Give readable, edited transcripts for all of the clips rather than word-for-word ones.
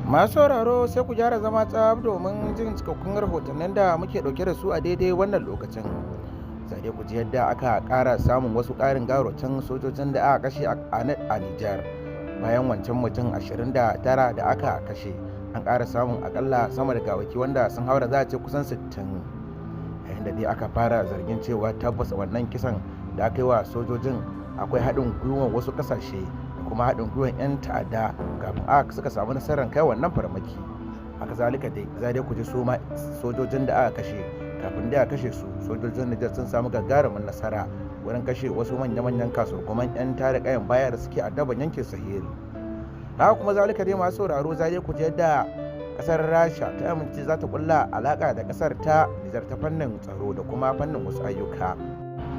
Masu sauraro, sai ku gyara zama tsab domin jin cikakkun rahotannin da muke ɗauke da su a daidai wannan lokacin. Sai dai ku ji yadda aka ƙara samun wasu ƙarin gawarwakin sojojin da aka kashe a Nijar. Bayan wancan mutum 29 da aka kashe, an ƙara samun akalla sama da gawaki wanda sun haura, za a ce, kusan 60. Yayin da dai aka fara zargin cewa tabbas wannan kisan da aka yi wa sojojin akwai haɗin gwiwar wasu ƙasashe da kuma haɗin gwiwar 'yan ta'adda kafin aka suka samu nasarar kai wannan farmaki. Haka zalika dai za dai ku ji su ma sojojin da aka kashe, kafin da aka kashe su, sojojin Nijar sun samu gagarumin nasara wurin kashe wasu manya-manyan kasurguman 'yan tada kayan baya da suke addaban yankin Sahel. Haka kuma zalika dai, masu sauraro, za dai ku ji yadda kasar Rasha ta amince za ta kulla alaka da kasar ta Nijar ta fannin tsaro da kuma fannin wasu ayyuka.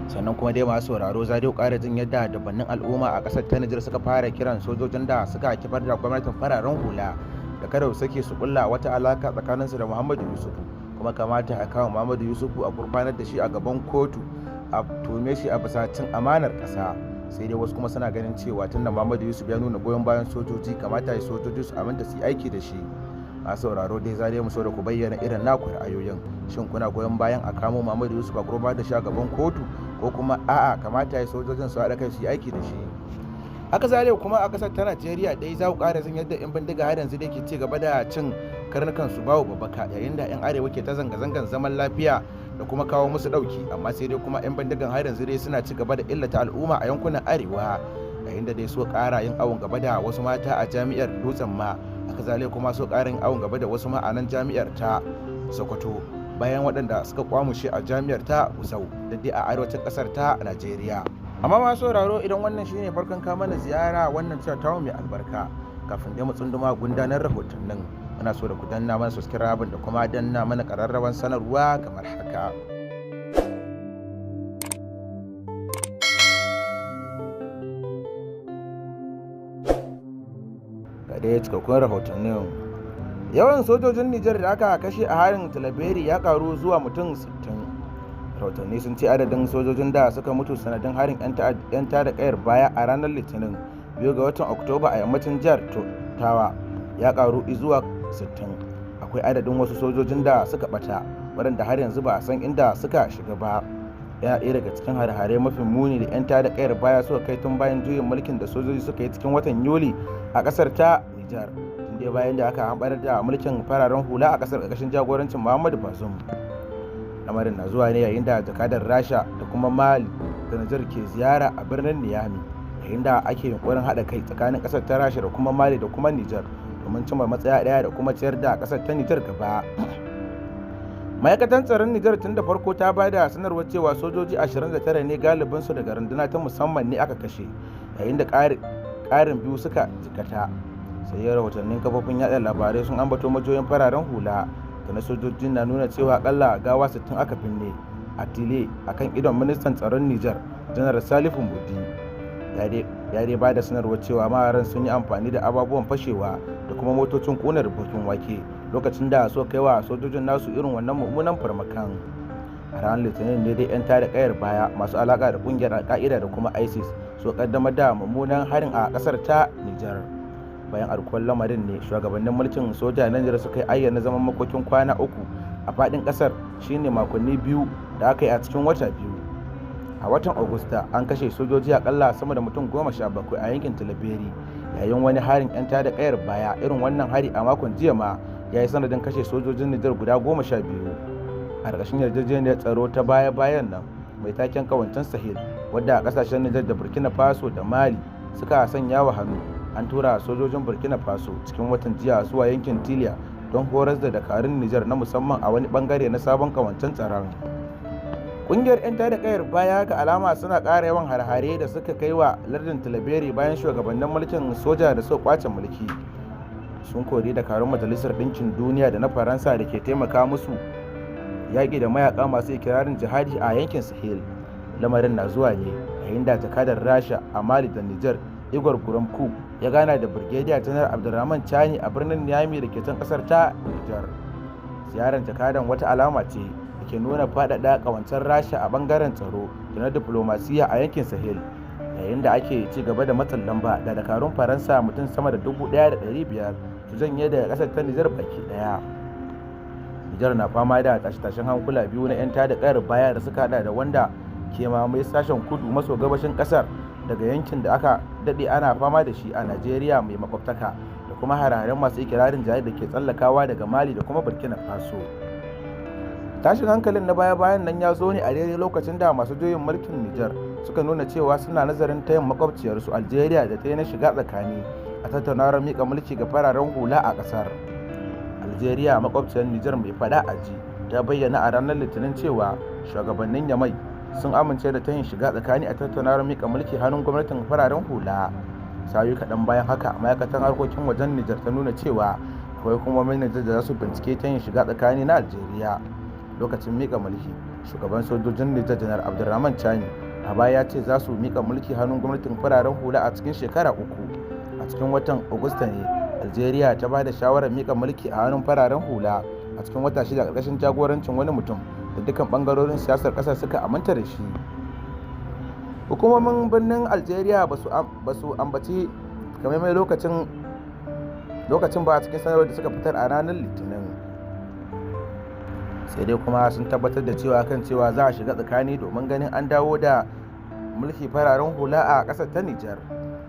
Sannan kuma dai, masu sauraro, za dai ƙara jin yadda dubannin al'umma a ƙasar ta Nijar suka fara kiran sojojin da suka kifar da gwamnatin fararen hula da kada su sake su kulla wata alaka tsakaninsu da Muhammadu Yusufu, kuma kamata a kawo Muhammadu Yusufu a gurfanar da shi a gaban kotu a tuhume shi a bisa cin amanar ƙasa. Sai dai wasu kuma suna ganin cewa tunda Muhammadu Yusuf ya nuna goyon bayan sojoji, kamata ya sojoji su aminta su yi aiki da shi. A sauraro dai, za mu so da ku bayyana irin naku ra'ayoyin. Shin kuna goyon bayan a kamo Muhammadu Yusuf a gurfanar da shi a gaban kotu, ko kuma a'a, kamata ya sojojin su haɗa kai su yi aiki da shi? Haka zalika kuma a ƙasar ta Najeriya dai, za ku ƙara jin yadda 'yan bindiga har yanzu dai ke ci gaba da cin karnukan su babu babbaka, yayin da 'yan arewa ke ta zanga-zangan zaman lafiya da kuma kawo musu ɗauki. Amma sai dai kuma 'yan bindigan har yanzu dai suna ci gaba da illata al'umma a yankunan arewa, yayin da dai su ƙara yin awon gaba da wasu mata a jami'ar Dutsen Ma. Haka zalika kuma su ƙara yin awon gaba da wasu ma a nan jami'ar ta Sokoto, bayan waɗanda suka kwamushe a jami'ar ta Gusau da dai a arewacin ƙasar ta Najeriya. Amma masu sauraro, idan wannan shine farkon kawo mana ziyara wannan cewa tawo mai albarka, kafin dai mu tsunduma gundanar rahotannin, muna so da ku danna mana subscribe da kuma danna mana ƙararrawar sanarwa kamar haka. Ga dai cikakkun rahotannin. Yawan sojojin Nijar da aka kashe a harin Tilaberi ya karu zuwa mutum 60. Rahotanni sun ce adadin sojojin da suka mutu sanadin harin 'yan tada kayar baya a ranar Litinin 2 ga watan Oktoba a yammacin jihar Tawa ya karu zuwa 60. Akwai adadin wasu sojojin da suka bata, waɗanda har yanzu ba a san inda suka shiga ba. Yana ɗaya daga cikin hare-hare mafi muni da 'yan tada kayar baya suka kai tun bayan juyin mulkin da sojoji suka yi cikin watan Yuli a ƙasar ta Nijar, tun dai bayan da aka hamɓarar da mulkin fararen hula a ƙasar ƙarƙashin jagorancin Muhammadu Bazoum. Lamarin na zuwa ne yayin da jakadar Rasha da kuma Mali da Nijar ke ziyara a birnin Niyami, yayin da ake yunkurin haɗa kai tsakanin ƙasar ta Rasha da kuma Mali da kuma Nijar domin cimma matsaya ɗaya da kuma ciyar da ƙasar ta Nijar gaba. Ma'aikatan tsaron Nijar tun da farko ta ba da sanarwar cewa sojoji 29 ne, galibinsu daga runduna ta musamman ne, aka kashe, yayin da ƙarin biyu suka jikata. Sai rahotannin kafofin yada labarai sun ambato majiyoyin fararen hula da na sojoji na nuna cewa akalla gawa 60 aka binne a Tile akan idon ministan tsaron Nijar, Janar Salifu Modi. Ya dai ba da sanarwar cewa maharan sun yi amfani da ababuwan fashewa da kuma motocin kunar bakin wake lokacin da suka kai wa sojojin nasu irin wannan mummunan farmakan. A ranar Litinin ne dai 'yan tada kayar baya masu alaka da kungiyar Alka'ida da kuma ISIS su kaddamar da mummunan harin a kasar ta Nijar. Bayan aukuwar lamarin ne shugabannin mulkin soja na Nijar suka yi ayyana zaman makokin kwana 3 a fadin kasar, shine makonni 2 da aka yi a cikin wata 2. A watan Agusta an kashe sojoji akalla sama da mutum 17 a yankin Tilaberi yayin wani harin 'yan tada kayar baya. Irin wannan hari a makon jiya ma ya yi sanadin kashe sojojin Nijar guda 12. A ƙarƙashin yarjejeniyar tsaro ta baya-bayan nan mai taken kawancen Sahel, wadda a ƙasashen Nijar da Burkina Faso da Mali suka sanya wa hannu, an tura sojojin Burkina Faso cikin watan jiya zuwa yankin Tiliya don horas da dakarun Nijar na musamman a wani bangare na sabon kawancen tsaron. Kungiyar 'yan tada kayar baya ga alama suna ƙara yawan hare-hare da suka kai wa lardin Tilaberi bayan shugabannin mulkin soja da suka kwace mulki sun kori dakarun Majalisar Ɗinkin Duniya da na Faransa da ke taimaka musu yaƙi da mayaka masu ikirarin jihadi a yankin Sahel. Lamarin na zuwa ne yayin da jakadar Rasha a Mali da Nijar, Igor Gromyko, ya gana da Brigadier Janar Abdurrahman Chani a birnin Niamey da ke can kasar ta Nijar. Ziyarar jakadan wata alama ce da ke nuna faɗaɗa ƙawancen Rasha a ɓangaren tsaro da na diplomasiya a yankin Sahel, yayin da ake ci gaba da matsin lamba da dakarun Faransa mutum sama da 1,500 su janye daga kasar ta Nijar baki daya. Nijar na fama da tashe-tashen hankula biyu na 'yan tada kayar baya da suka hada da wanda ke mamaye sashen kudu maso gabashin kasar daga yankin da aka dade ana fama da shi a Najeriya mai makwabtaka, da kuma hararen masu ikirarin jihadi da ke tsallakawa daga Mali da kuma Burkina Faso. Tashin hankalin na baya-bayan nan ya zo ne a daidai lokacin da masu juyin mulkin Nijar suka nuna cewa suna nazarin tayin makwabciyarsu Algeria da ta yi na shiga tsakani a tattaunawar mika mulki ga fararen hula a kasar. Algeria, makwabciyar Nijar mai fada a ji, ta bayyana a ranar Litinin cewa shugabannin Yamai sun amince da tayin shiga tsakani a tattaunawar mika mulki hannun gwamnatin fararen hula. Sayu kaɗan bayan haka, ma'aikatan harkokin wajen Nijar ta nuna cewa akwai hukumomin Nijar da za su bincike tayin shiga tsakani na Algeria lokacin mika mulki. Shugaban sojojin Nijar, Janar Abdulrahman Chani, a baya ya ce za su mika mulki hannun gwamnatin fararen hula a cikin shekara 3. A cikin watan Agusta ne Algeria ta ba da shawarar mika mulki a hannun fararen hula a cikin wata 6 ƙarƙashin jagorancin wani mutum da dukkan bangarorin siyasar ƙasar suka aminta da shi. Hukumomin birnin Algeria ba su ambaci takamaimai lokacin ba a cikin sanarwar da suka fitar a ranar Litinin, sai dai kuma sun tabbatar da cewa kan cewa za a shiga tsakani domin ganin an dawo da mulki fararen hula a ƙasar ta Nijar.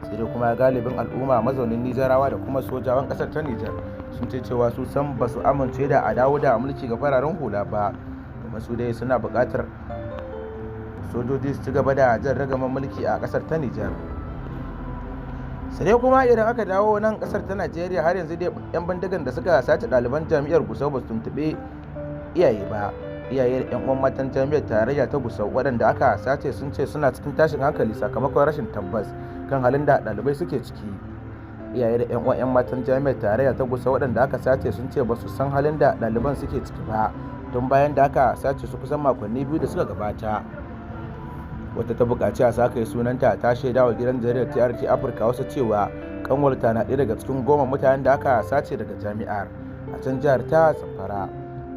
Sai dai kuma galibin al'umma mazaunin Nijarawa da kuma sojawan ƙasar ta Nijar sun ce cewa su san ba su amince da a dawo da mulki ga fararen hula ba, domin su dai suna buƙatar sojoji su ci gaba da jan ragaman mulki a ƙasar ta Nijar. Sai dai kuma idan aka dawo nan ƙasar ta Najeriya, har yanzu dai 'yan bindigan da suka sace ɗaliban jami'ar Gusau ba su tuntuɓe iyaye ba. Iyaye da 'yan uwan matan jami'ar tarayya ta Gusau waɗanda aka sace sun ce suna cikin tashin hankali sakamakon rashin tabbas kan halin da ɗalibai suke ciki. Iyaye da 'yan uwan 'yan matan jami'ar tarayya ta Gusau waɗanda aka sace sun ce ba su san halin da ɗaliban suke ciki ba tun bayan da aka sace su kusan makonni 2 da suka gabata. Wata ta buƙaci a saka sunanta ta shaida wa gidan jaridar TRT Afirka wasu cewa kanwarta na ɗaya daga cikin 10 mutanen da aka sace daga jami'ar a can jihar ta Zamfara.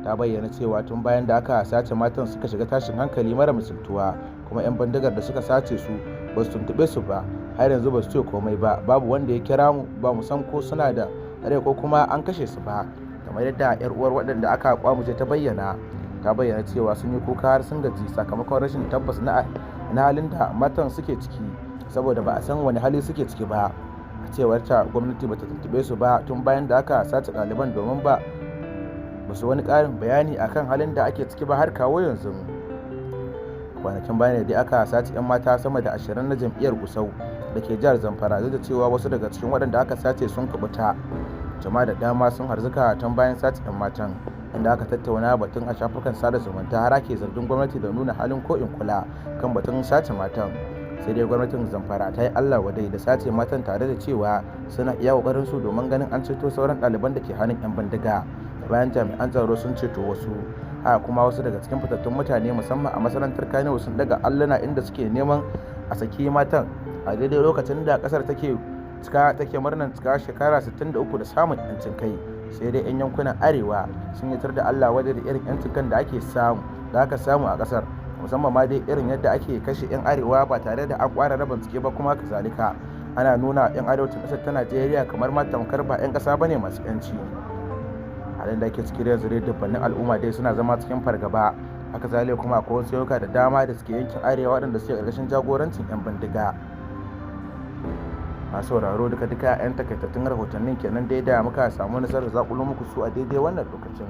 Ta bayyana cewa tun bayan da aka sace matan suka shiga tashin hankali mara misaltuwa, kuma 'yan bindigar da suka sace su ba su tuntuɓe su ba, har yanzu ba su ce komai ba, babu wanda ya kira mu, ba mu san ko suna da rai ko kuma an kashe su ba, kamar yadda 'yar uwar waɗanda aka kwamuce ta bayyana. Ta bayyana cewa sun yi kuka har sun gaji sakamakon rashin tabbas na halin da matan suke ciki, saboda ba a san wani hali suke ciki ba. A cewar ta, gwamnati bata tuntuɓe su ba tun bayan da aka sace ɗaliban, domin ba su wani ƙarin bayani akan halin da ake ciki ba har kawo yanzu. Kwanakin bayan da aka sace 'yan mata sama da 20 na jam'iyyar Gusau da ke jihar Zamfara, duk da cewa wasu daga cikin waɗanda aka sace sun kubuta. Jama'a da dama sun harzuka tun bayan sace 'yan matan, inda aka tattauna batun a shafukan sada zumunta har ake zargin gwamnati da nuna halin ko in kula kan batun sace matan. Sai dai gwamnatin Zamfara ta yi Allah wadai da sace matan, tare da cewa suna iya kokarin su domin ganin an ceto sauran ɗaliban da ke hannun 'yan bindiga bayan jami'an tsaro sun ceto wasu. Haka kuma wasu daga cikin fitattun mutane musamman a masarantar Kano sun daga alluna inda suke neman a saki matan a daidai lokacin da kasar take murnar cika shekara 63 da samun 'yancin kai. Sai dai 'yan yankunan arewa sun yitar da Allah wadai da irin 'yancin kan da aka samu a kasar, musamman ma dai irin yadda ake kashe 'yan arewa ba tare da an kwara bincike ba, kuma kazalika ana nuna 'yan arewacin kasar ta Najeriya kamar ma tamkar ba 'yan kasa bane masu 'yanci. Halin da ake ciki yanzu dai dubbannin al'umma dai suna zama cikin fargaba. Haka zalika kuma akwai wasu yankuka da dama da suke yankin arewa waɗanda suke ƙarƙashin jagorancin 'yan bindiga. Masu sauraro, duka duka 'yan takaitattun rahotannin kenan dai da muka samu nasarar zakulo muku su a daidai wannan lokacin.